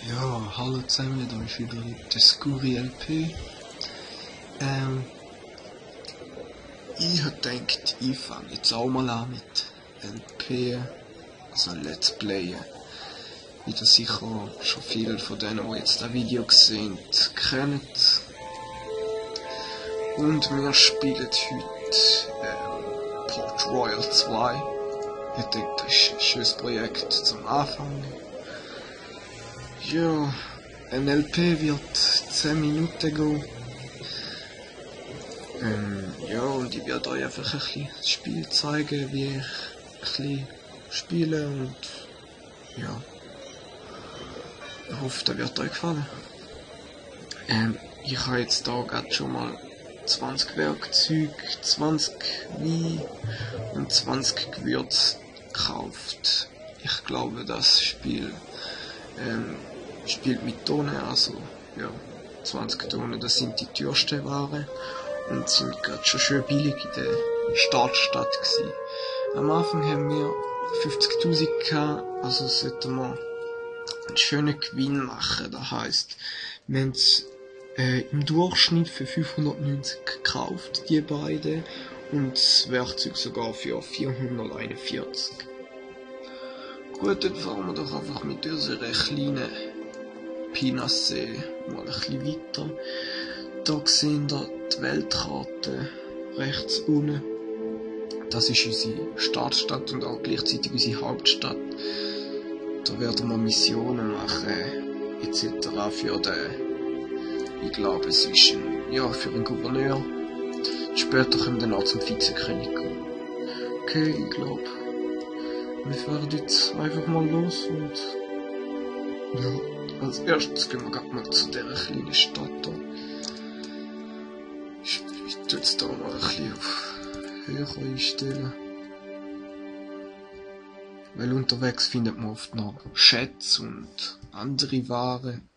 Ja, hallo zusammen, da ist wieder der Scuri LP. Ich hab gedacht, ich fange jetzt auch mal an mit LP, also Let's Playen. Wie das sicher schon viele von denen, die jetzt das Video gesehen kennen. Und wir spielen heute Port Royal 2. Ich denke, das ist ein schönes Projekt zum Anfangen. Ja, ein LP wird 10 Minuten gehen. Ja, und ich werde euch einfach ein bisschen das Spiel zeigen, wie ich ein bisschen spiele und ja. Ich hoffe, das wird euch gefallen. Ich habe jetzt hier gerade schon mal 20 Werkzeuge, 20 Wein und 20 Gewürze gekauft. Ich glaube, das Spiel spielt mit Tonnen, also ja, 20 Tonnen, das sind die teuersten Waren und sind gerade schon schön billig in der Startstadt gewesen. Am Anfang haben wir 50.000 gehabt, also sollten wir einen schönen Gewinn machen. Das heisst, wir haben es im Durchschnitt für 590 gekauft, die beiden, und das Werkzeug sogar für 441. Gut, dann fahren wir doch einfach mit unserer kleinen Pinasee mal ein bisschen weiter. Da sehen wir die Weltkarte rechts unten. Das ist unsere Startstadt und auch gleichzeitig unsere Hauptstadt. Da werden wir Missionen machen, etc. für den, ich glaube es ist ein, ja, für einen Gouverneur. Später können wir dann auch zum Vizekönig gehen. Okay, ich glaube, wir fahren jetzt einfach mal los und ja, als erstes gehen wir gerade mal zu dieser kleinen Stadt hier. Ich tue jetzt hier mal ein bisschen auf höher einstellen. Weil unterwegs findet man oft noch Schätze und andere Waren.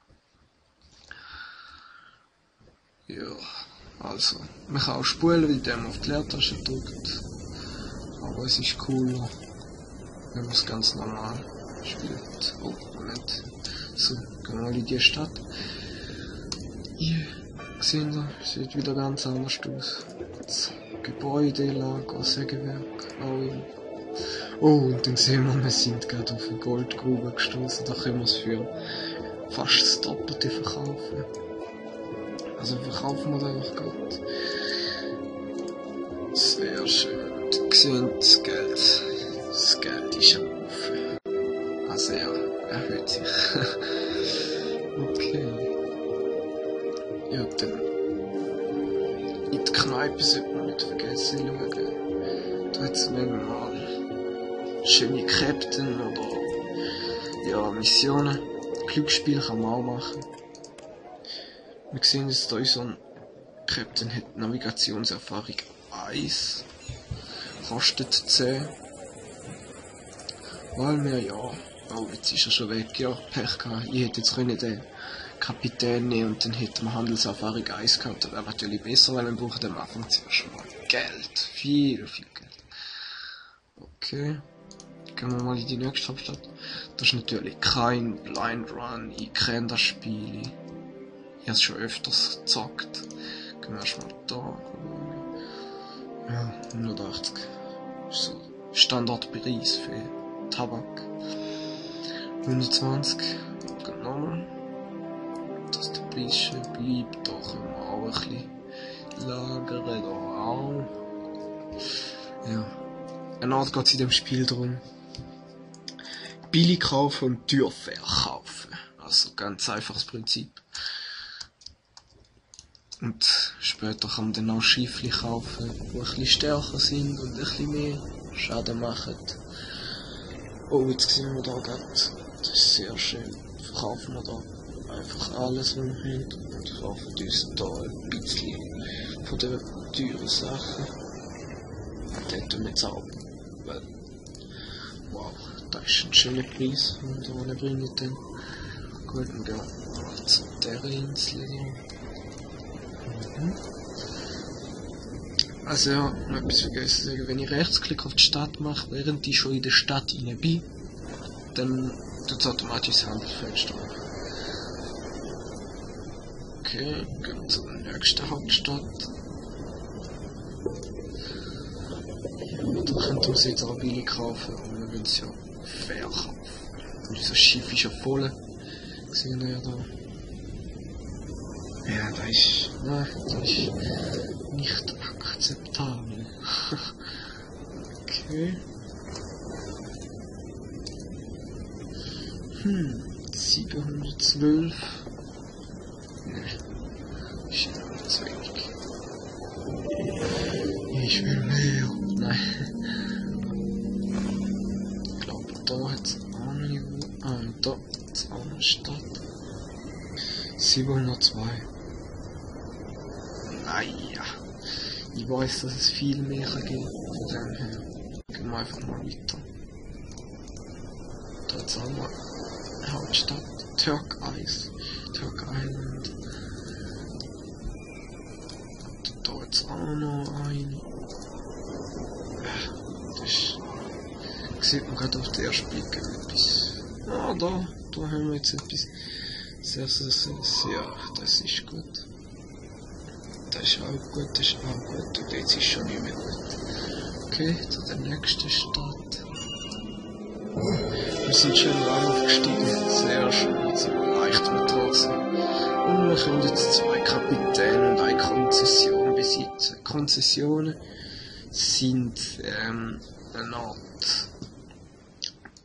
Ja, also, man kann auch spulen, indem man auf die Leertaste drückt. Aber es ist cooler, wenn man es ganz normal spielt. Oh, Moment. So, gehen wir mal in die Stadt. Hier, sehen Sie, sieht wieder ganz anders aus. Das Gebäude, Lager, Sägewerk, oh, und dann sehen wir sind gerade auf eine Goldgrube gestoßen. Da können wir es für fast das Doppelte verkaufen. Also verkaufen wir da einfach gerade. Sehr schön. Sie sehen das Geld. Das Geld ist am Haufen. Also ja, erhöht sich. Okay. Ja, dann in die Kneipe sollte man nicht vergessen schauen. Da hat es manchmal schöne Captain oder ja, Missionen. Glücksspiel kann man auch machen. Wir sehen jetzt hier, so ein Captain hat Navigationserfahrung 1. Kostet 10. Weil wir ja... Oh, jetzt ist er schon weg, ja, Pech gehabt. Ich hätte jetzt können den Kapitän nehmen und dann hätten wir Handelserfahrung 1 gehabt. Das wäre natürlich besser, weil wir brauchen am Anfang zuerst mal Geld. Viel Geld. Okay. Gehen wir mal in die nächste Hauptstadt. Das ist natürlich kein Blind Run. Ich kenne das Spiel. Ich habe es schon öfters gezockt. Gehen wir erstmal da. Ja, 180. So Standardpreis für Tabak. 120. Genau. Dass der Preis schön bleibt. Da können wir auch ein bisschen lagern. Da auch. Ja. Eine Art geht es in dem Spiel darum. Billig kaufen und teuer verkaufen. Also ganz einfaches Prinzip. Und später kann man dann auch Schiffli kaufen, die ein bisschen stärker sind und ein bisschen mehr Schaden machen. Oh, jetzt sehen wir da gerade. Das ist sehr schön. Verkaufen wir da einfach alles, was wir haben. Und kaufen uns da ein bisschen von den teuren Sachen. Den tun wir jetzt auch. Weil, wow, das ist ein schöner Preis, den wir da bringen dann. Gut, dann gehen wir mal zu dieser Insel hier. Also ja, noch etwas vergessen zu sagen. Wenn ich Rechtsklick auf die Stadt mache, während ich schon in der Stadt rein bin, dann tut es automatisch das Handelsfenster auf. Okay, gehen wir zur nächsten Hauptstadt. Ja, da könnten wir es jetzt auch billig kaufen, aber wir wollen es ja fair kaufen. Und unser Schiff ist ja voll. Sehen wir ja da. Ja, das ist. Nein, das ist nicht akzeptabel. Okay. 712. Ne, ist ja noch zu wenig. Ich will mehr. Nein. Ich glaube, da hat es auch nicht. Da hat es auch eine Stadt. 702. Naja. Ich weiß, dass es viel mehr gibt. Von dem her. Gehen wir einfach mal weiter. Da hat es auch mal Hauptstadt. Turk Island. Da hat es auch noch eine. Das sieht man gerade auf den ersten Blick etwas. Ah, da haben wir jetzt etwas. Sehr, das ist gut. Das ist auch gut, Und jetzt ist schon nicht mehr gut. Okay, zu der nächsten Stadt. Wir sind schön lang aufgestiegen. Sehr schön, jetzt sind wir leicht mit draußen. Und wir können jetzt 2 Kapitäne und 1 Konzession besitzen. Konzessionen sind eine Art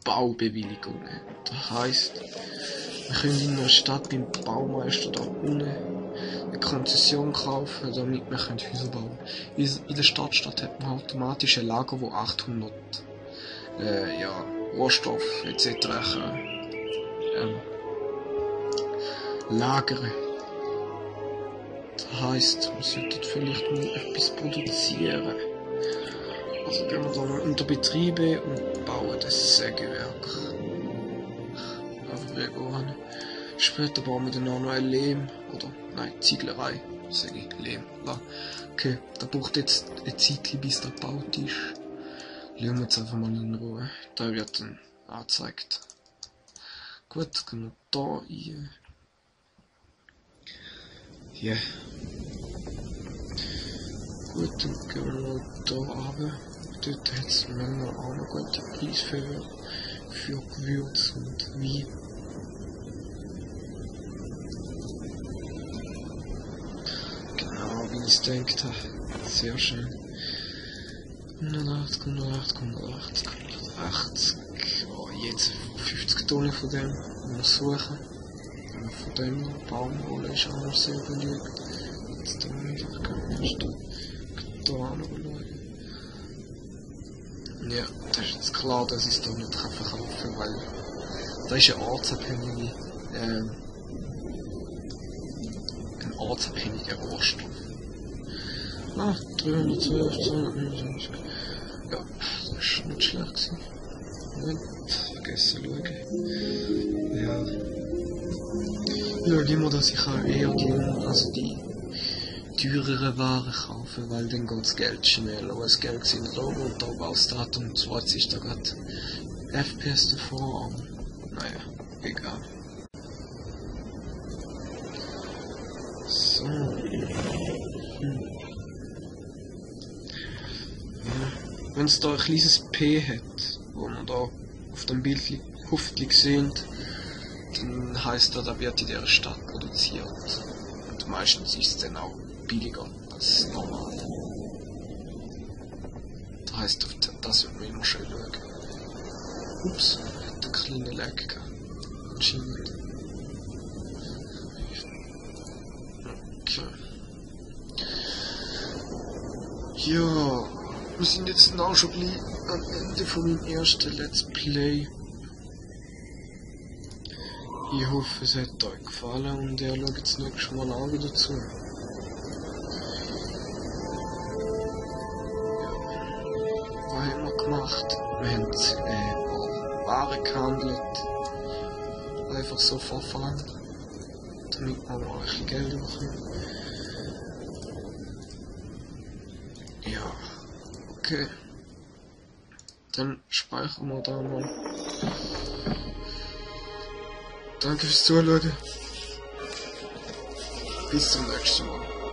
Baubewilligungen. Das heisst, wir können in einer Stadt beim Baumeister da unten eine Konzession kaufen, damit wir Häuser bauen können. In der Stadtstadt hat man automatisch ein Lager, wo 800 Rohstoff etc. lagern. Das heisst, wir sollten vielleicht mal etwas produzieren. Also gehen wir da mal unter Betriebe und bauen das Sägewerk. Einfach irgendwo hin. Später bauen wir dann auch noch ein Lehm, oder nein, Zieglerei, sage ich, Lehm. Okay, da braucht jetzt ein Zeitchen, bis der gebaut ist. Schauen wir jetzt einfach mal in Ruhe. Da wird dann angezeigt. Gut, gehen wir da rein. Ja. Yeah. Gut, dann gehen wir mal da runter. Dort hat es manchmal auch noch gute Preise für Gewürz und Wein. Genau, wie ich es gedacht habe. Sehr schön. 180. Oh, jetzt 50 Tonnen von dem. Mal suchen. Von dem Baumwolle ist auch noch sehr beliebt. Jetzt da nicht, ich kann erst da auch noch schauen. Ja, das ist jetzt klar, dass ich es da nicht verkaufen kann, weil da ist ein ortsabhängiger Rohstoff. 312, 229. Ja, das ist nicht schlecht gewesen. Moment, vergessen schauen. Ja. Schau immer, dass ich auch eher die teurere Waren kaufen, weil dann geht das Geld schneller. Aber das Geld sind da und da baust Datum und zwar ist da gerade FPS davor, aber naja, egal. So. Wenn es da ein kleines P hat, wo man da auf dem Bild hoffentlich sehen, dann heisst das, da wird in der Stadt produziert. Und meistens ist es dann auch billiger als normal. Das heisst, auf das wird man immer schön schauen. Ups, hat einen kleinen Lag gehabt. Anscheinend. Okay. Ja. Wir sind jetzt auch schon gleich am Ende von meinem ersten Let's Play. Ich hoffe, es hat euch gefallen und ihr schaut das nächste Mal auch wieder zu. Was haben wir gemacht? Wir haben Waren gehandelt. Einfach so verfahren. Damit wir mal ein bisschen Geld bekommen. Ja. Okay, dann speichern wir da mal. Danke fürs Zuschauen. Bis zum nächsten Mal.